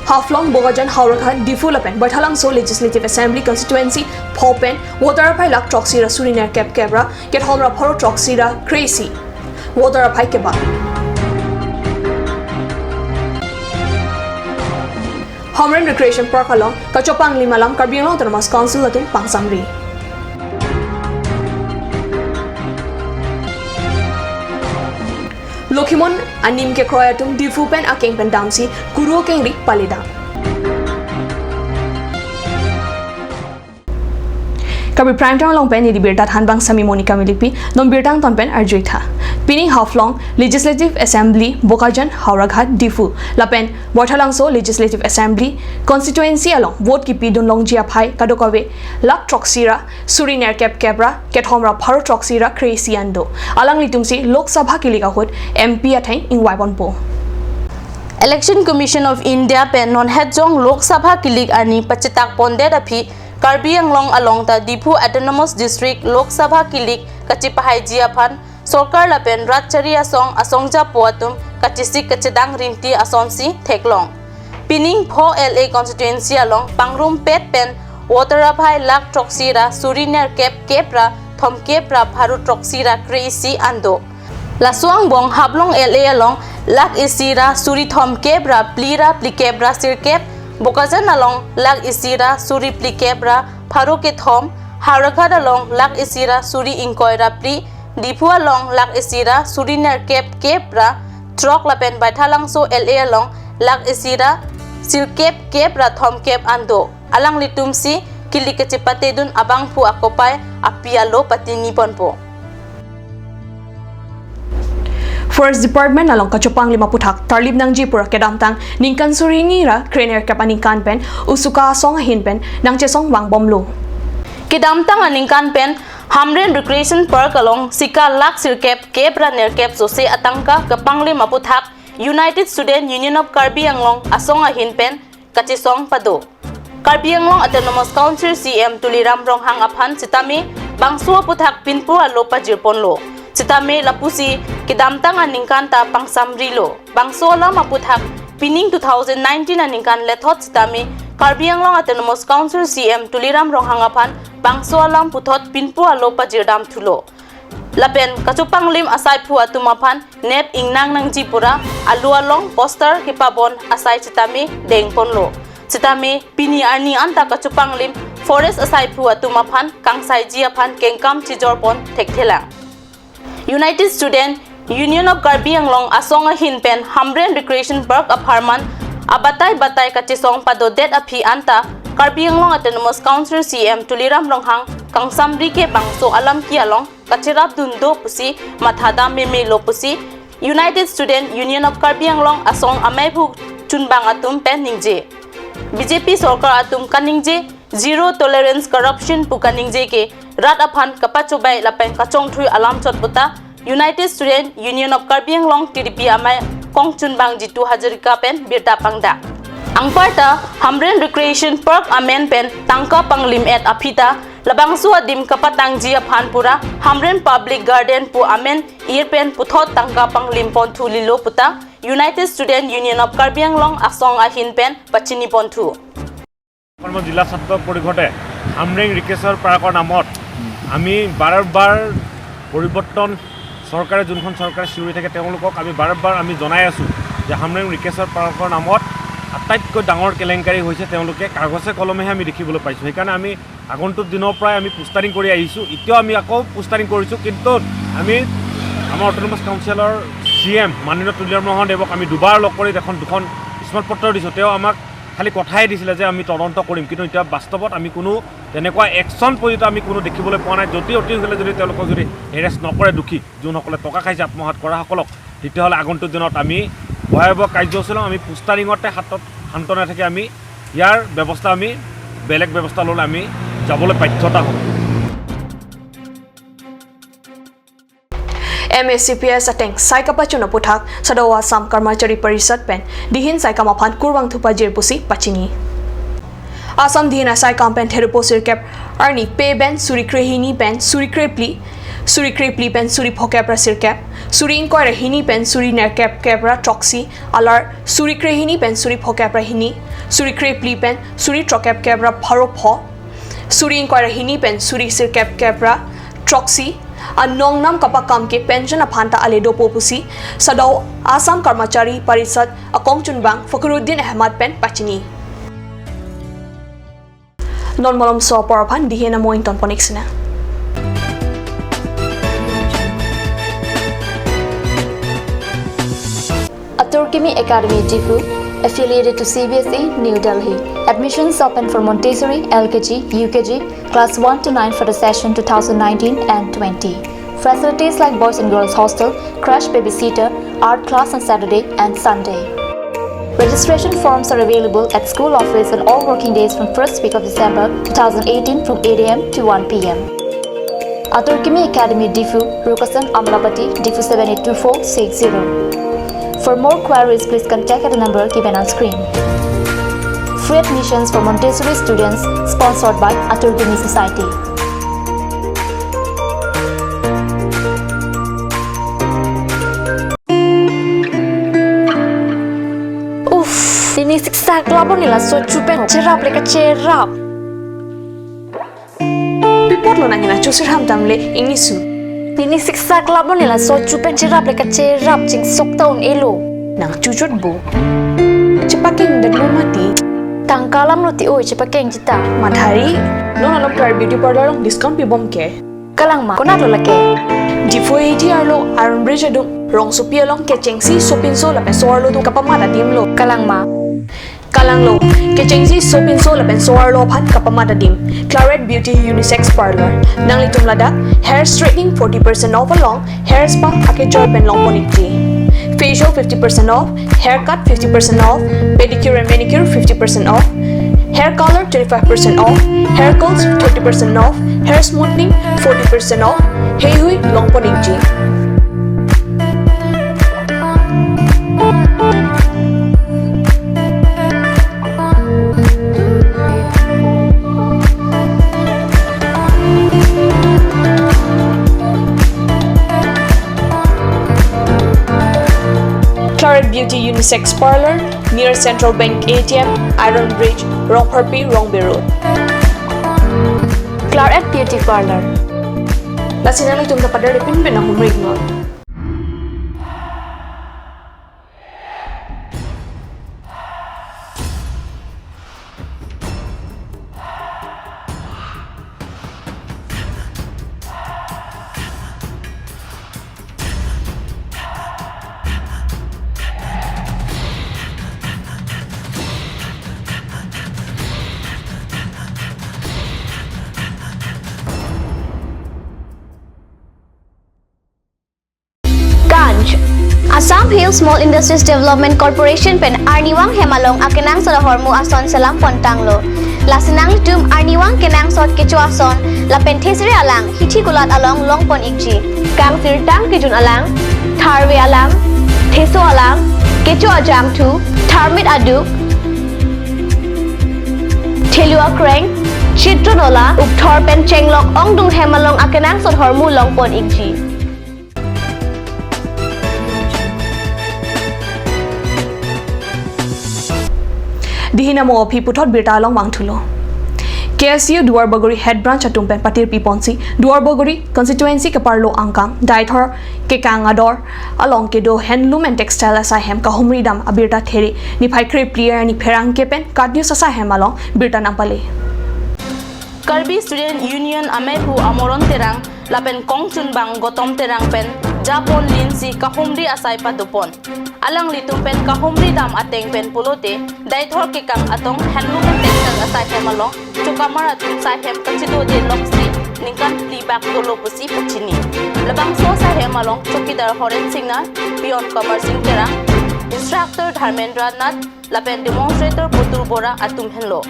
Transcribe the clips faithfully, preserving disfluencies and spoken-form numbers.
Haflong, Bokajan, Howraghat, Diphu lapen Baithalangso Legislative Assembly Constituency pho pen voter aphai lakh throksi ra suri nerkep kep ra kethom ra pharo throksi ra kre-isi voter aphai kebang. Hamren Recreation Park along kachopanglim alam Karbi Anglong Autonomous Council atum pangsamri. Lokhimon anim kekroi atum Diphu pen akeng pen damsi kuru kengri paledang. Karbi Prime Time along pen neli birta thanbang sami Monica Milipi, non birta angton pen arjuitha. Pining Haflong Legislative Assembly, Bokajan, Howraghat, Diphu lapen Baithalangso Legislative Assembly Constituency along vote kipidun longji aphai kadokave lakh throksi ra suri nerkep kep ra kethom ra pharo throksi ra kre-isi an do. Alanglitumsi Lok Sabha kilik ahut M P atheng ingvai ponpo. Election Commission of India pen non het jong Lok Sabha kilik arni pachetak pondet aphi Karbi Anglong along ta Diphu Autonomous District Lok Sabha kilik kachepahaiji aphan sorkar lapen rat chari asong asong japo atum kachesik kachedang rinti asonsi theklong. Pining pho L A constituency along pangrumpet pen voter aphai lakh throksi ra suri nerkep kep ra thomkep ra pharo throksi ra kre-isi an do. Laso angbong Haflong L A along lakh isi ra suri thomkep ra phli ra phlikep ra sirkep, Bokajan along lakh isi ra suri phlikep ra pharo kethom, Howraghat along lakh isi ra suri ingkoi ra phli, Diphu along lakh isi ra suri nerkep kep ra throk lapen Baithalangso L A along lakh isi ra sirkep kep ra thomkep an do. Alanglitumsi kilik kachepatedun abangphu akopai api alo patini ponpo. Forest Department along kachopanglim aputhak tarlip nangji pura kedamtang ningkan suri hini ra kre nerkep aningkan pen usuka asong ahin pen nangchesong vangbomlo. Kedamtang aningkan pen Hamren Recreation Park along sika lakh sirkep kep ra nerkep sose atangka kapanglim aputhak United Student Union of Karbi Anglong asong ahin pen kachesong pado. Karbi Anglong Autonomous Council C M Tuliram Ronghang aphan sitame bangso aputhak pinpur alo pajir ponlo. Sitame lapusi kedamtang aningkan ta pangsamrilo. Bangso alam aputhak pining two thousand nineteen aningkan lethot sitame Karbi Anglong Autonomous Council C M Tuliram Ronghang aphan bangso alam puthot pinpur alo pajir dam thulo. Lapen kachopanglim asaiphu atum aphan nep ingnang nangji pura alu along poster kepabon asai sitame deng ponlo. Sitame pini arni anta kachopanglim forest asaiphu atum aphan kangsaiji aphan kengkam chijor pon thekthelang. United Student Union of Karbi Anglong asong ahin pen Hamren Recreation Park apharman abatai batai kachesong padodet aphi anta Karbi Anglong Autonomous Council C M Tuliram Ronghang kangsamri ke bangso alam ki along kacherap dun do pusi mathadam meme lo pusi United Student Union of Karbi Anglong asong amei phu chunbang atum pen ningje. B J P sorkar atum kaningje zero tolerance corruption pu kaningje ke rat aphan kapachobai lapen kachongthui alam chot puta United Student Union of Karbi Anglong T D P amei kongchunbang Jitu Hazarika pen birta pangdak. Anparta Hamren Recreation Park amen pen tangka panglim et aphi ta labangso adim kapatangji aphan pura Hamren Public Garden pu amen ir pen puthot tangka panglim ponthu lilo puta United Student Union of Karbi Anglong asong ahin pen pachini ponthu. অসম জিলা ছাত্ৰ পৰিষদে হামৰেং ৰিক্ৰেচৰ পাৰ্কৰ নামত আমি বাৰ বাৰ পৰিৱৰ্তন চৰকাৰে, যোনখন চৰকাৰে চিঞৰি থাকে, তেওঁলোকক আমি বাৰ বাৰ আমি জনাই আছোঁ যে হামৰেং ৰিক্ৰেচৰ পাৰ্কৰ নামত আটাইতকৈ ডাঙৰ কেলেংকাৰী হৈছে। তেওঁলোকে কাগজে কলমেহে আমি দেখিবলৈ পাইছোঁ। সেইকাৰণে আমি আগন্তুক দিনৰ পৰাই আমি পোষ্টাৰিং কৰি আহিছোঁ। এতিয়াও আমি আকৌ পোষ্টাৰিং কৰিছোঁ, কিন্তু আমি আমাৰ অট'নমাছ কাউন্সিলৰ চি এম মাননীয় তুলিৰাম ৰংহাং দেৱক আমি দুবাৰ লগ কৰি এখন, দুখন স্মাৰক পত্ৰ দিছোঁ। তেওঁ আমাক খালি কথাই দিছিলে যে আমি তদন্ত কৰিম, কিন্তু এতিয়া বাস্তৱত আমি কোনো তেনেকুৱা একশ্যন পৰ্যন্ত আমি কোনো দেখিবলৈ পোৱা নাই। যদি অতি হ'লে যদি তেওঁলোকক যদি এৰেষ্ট নকৰে, দুখী যোনসকলে টকা খাইছে আত্মসাৎ কৰাসকলক, তেতিয়াহ'লে আগন্তুক দিনত আমি ভয়াৱহ কাৰ্যসূচী ল'ম। আমি পোষ্টাৰিঙতে হাতত শান্ত নাথাকি আমি ইয়াৰ ব্যৱস্থা, আমি বেলেগ ব্যৱস্থা ল'লে আমি যাবলৈ বাধ্যতা হ'ম। M A C P S ateng sai kapachun aputhak Sado Assam Karmachari Parishad pen dihin sai kam aphan kurvangthu pajir pusi pachini. Assam dihin asai akam pen therupo sirkep arni pe pen suri krehini pen suri krephli, suri krephli pen suri phokep ra sirkep, suri ingkoi ra hini pen suri nerkep kep ra throksi, alar suri krehini pen suri phokep ra hini, suri krephli pen suri throkkep kep ra pharo pho, suri ingkoi ra hini pen suri sirkep kep ra throksi anong nam kapakam ke pension aphan ta ale dopo pusi SADAW, Assam Karmachari Parishad akongchunbang Fakhruddin Ahmad pen pachini. Non malomso apor aphan dihin amo ingtonpon ik sinang. Atur Kimi Academy Diphu, affiliated to C B S E, New Delhi. Admissions open for Montessori, L K G, U K G, class one to nine for the session two thousand nineteen and twenty. Facilities like boys and girls hostel, crash, babysitter, art class on Saturday and Sunday. Registration forms are available at school office on all working days from first week of December two thousand eighteen from eight A M to one P M. Atur Kimi Academy Diphu, Rukasan Amlapati, Diphu seven eight two four six zero. For more queries, please contact at the number given on screen. Free admissions for Montessori students, sponsored by Atur Kimi Society. Uff, pini siksak labo nila so chupen cherap le kacherap. Pi apotlo nang hena chusir ham damle ingnisu. Pini siksak labo nila so chupen cherap le kacherap, chingsok ta un-elo. Nang chuchot bo. Chepakeng det lo mati. Tangka alam lo ti oi chepakeng chita. Madhari, non along Claret Beauty Parlour along discount pibom ke. Kalang ma, konat lo lake? Diphu A T arlo Iron Bridge adung rongsopi along kechengsi sopinso lapen so-arlo atum kapamat adim lo. Kalang ma? Kalang lo, kechengsi sopinso lapen so-arlo aphan kapamat adim. Claret Beauty Unisex Parlour. Nanglitum ladak hair straightening forty percent off along hair spa akejoi pen longpon ikji. Facial fifty percent off, haircut fifty percent off, pedicure and manicure fifty percent off, hair color twenty-five percent off, hair curls thirty percent off, hair smoothing forty percent off, heihui longpon ikji. Claret Beauty Unisex Parlour, near Central Bank A T M, Iron Bridge, Rongpharpi, Rongbe Road. Claret Beauty Parlour. Lasi nanglitum ta pader pinpin ahumri non. Ganj. Assam Hill Small Industries Development Corporation pen arnivang hem along akenangsot ahormu ason selam pontanglo. Lasi nanglitum arnivang kenangsot kecho ason lapen thesere alang hithi kulat along longpon ikji. Kangsirtang kejun alang, tharve alang, theso alang, kecho ajangthu, tharmit aduk, thelu akreng, chitro nola, ukthor pen chenglok ongdung hem along akenangsot ahormu longpon ikji. Dihin amo aphi puthot birta along mangthulo. K S U Duarbagori Head Branch atum pen patir piponsi Duarbagori constituency keparlo angkang Deithor kekang ador along kedo handloom and textile asai hem kahumri dam abirta there niphai krephli arni pherangke pen KAT News asai hem along birta nangpale. Karbi Student Union ameiphu Amoron Terang lapen kongchunbang Gotom Terang pen japon linsi kahumri asai padopon. Alanglitum pen kahumri dam ateng pen pulote, Deithor kekang atong handloom and textile asai hem along chokamar atum sai hem kachedoje loksi ningkan phli bak dolo pusi pachini. Labangso asai hem along chowkidar Horen Singnar, peon Kamar Sing Terang, instructor Dharmendra Nath, lapen demonstrator Putul Bora atum henlo.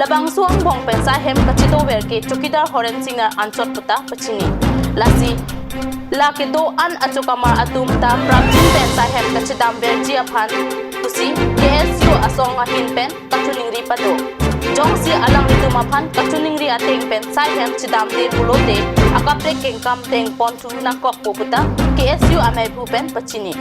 Labangso angbong pen sai hem kachedover ke chowkidar Horen Singnar anchot puta pachini. Lasi, la kedo-an achokamar atum ta prapjin pen sai hem kachedamverji aphan pusi K S U asong ahin pen kachiningri pado. Jongsi alanglitum aphan kachiningri ateng pen sai hem chedamde pulote akaprek kengkam tengpon thu nangkokpo puta K S U ameiphu pen pachini.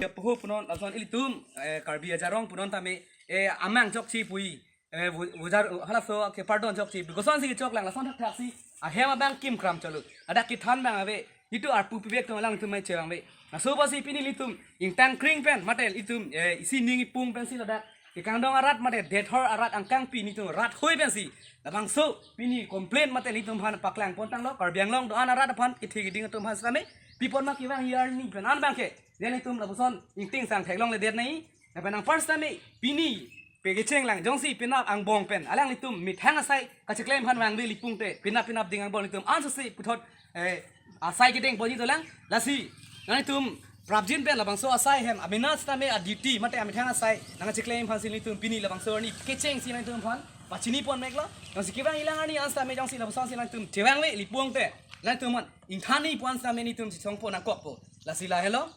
Puho punon lason ilitum, eh, Karbi ajarong punon tame, eh, amang chokche pui, eh, vo-, vojar, halaso ke pardon chokche pui. Kosonsi choklang lason thakthak si ahem abang kimkram cholo. Adak kethan abang ave. Itum arpu pibek atum alangtum mai chevang ave. Laso apotsi pini ilitum ingtang kring pen mate ilitum, eh, isi ning ipung pensi ladak kekangdong arat mate dethor arat angkangpi ilitum rat hoi pensi labangso pini complain mate ilitum aphan paklang pon tanglo. Karbi Anglong do-an arat aphan kethe keding atum aphan sitame pipon ma kevang arni pen an abangke. Ilitum lapuson ingting sang theklongledet nai. Lapen anpar sitame pini pe kecheng lang jongsi penap angbong pen alanglitum methang asai kacheklem aphan vangve ilitum te penap penap ding angbong ilitum ansose puthot, eh, asai kedeng ponji dolang. Lasi nanglitum prapjin pen labangso asai hem amena sitame a duty mate amethang asai nangcheklem aphansi ilitum pini labangso arni kechengsi nanglitum aphan pachini pon meklo. Jongsi kevang ilang arni an sitame jongsi labangso si nanglitum chevangve ilitum te nanglitum aphan ingthan ni pon sitame ilitum chesongpo nangkokpo. Lasi lahelo.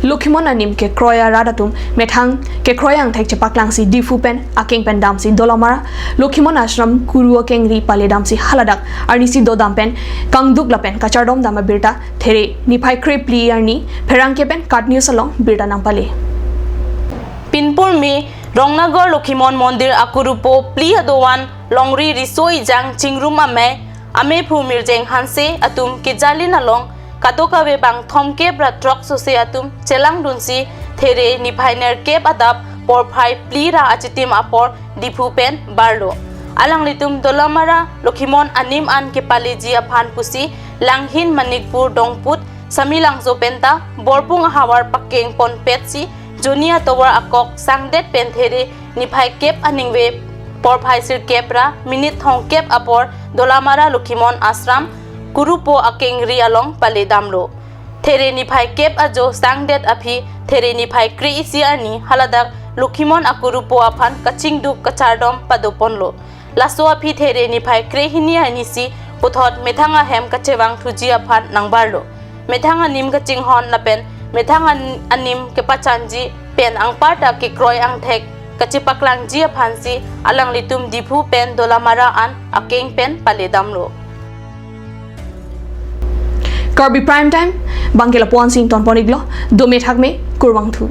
Lokhimon anim kekroi arat atum methang kekroi angthek chepaklangsi Diphu pen akeng pen damsi Dolamara Lokhimon Ashram Kuru akengri pale damsi haladak arnisi dodam pen kangduk lapen kachardom dam abirta There niphai krepli arni pherangke pen KAT News along birta nangpale. Pinpur me Rongnagar Lokhimon Mondir akurupo phli adovan Longri Riso Ejang Chingrum Amei, Ameiphu Mirjeng Hanse atum kejalin along kadokave bang thomkep ra throksose atum chelangdunsi There niphai nerkep adap porphai phli ra achitim apor Diphu pen barlo. Alanglitum Dolamara Lokhimon anim an kepaleji aphan pusi Langhin Manikpur Dongput Samelangso penta Borpung ahavar pakeng ponpetsi Joni atovar akok sangdet pen There niphai kep aningve porphai sirkep ra minute thomkep apor Dolamara Lokhimon Ashram Kurupo akengri along pale damlo. There niphai kep ajo sangdet aphi There niphai kre-isi arni haladak Lokhimon akurupo aphan kachingduk kachardom padoponlo. Laso aphi There niphai krehini arnisi puthot methang ahem kachevang thuji aphan nangbarlo. Methang anim kachinghon lapen methang an-, anim kepachanji pen anparta kekroi angthek kachepaklangji aphansi alanglitum Diphu pen Dolamara an akeng pen pale damlo. Karbi Prime Time bangke lapu-ansi ingtonpon-iklo, dome thakme, kurvangthu.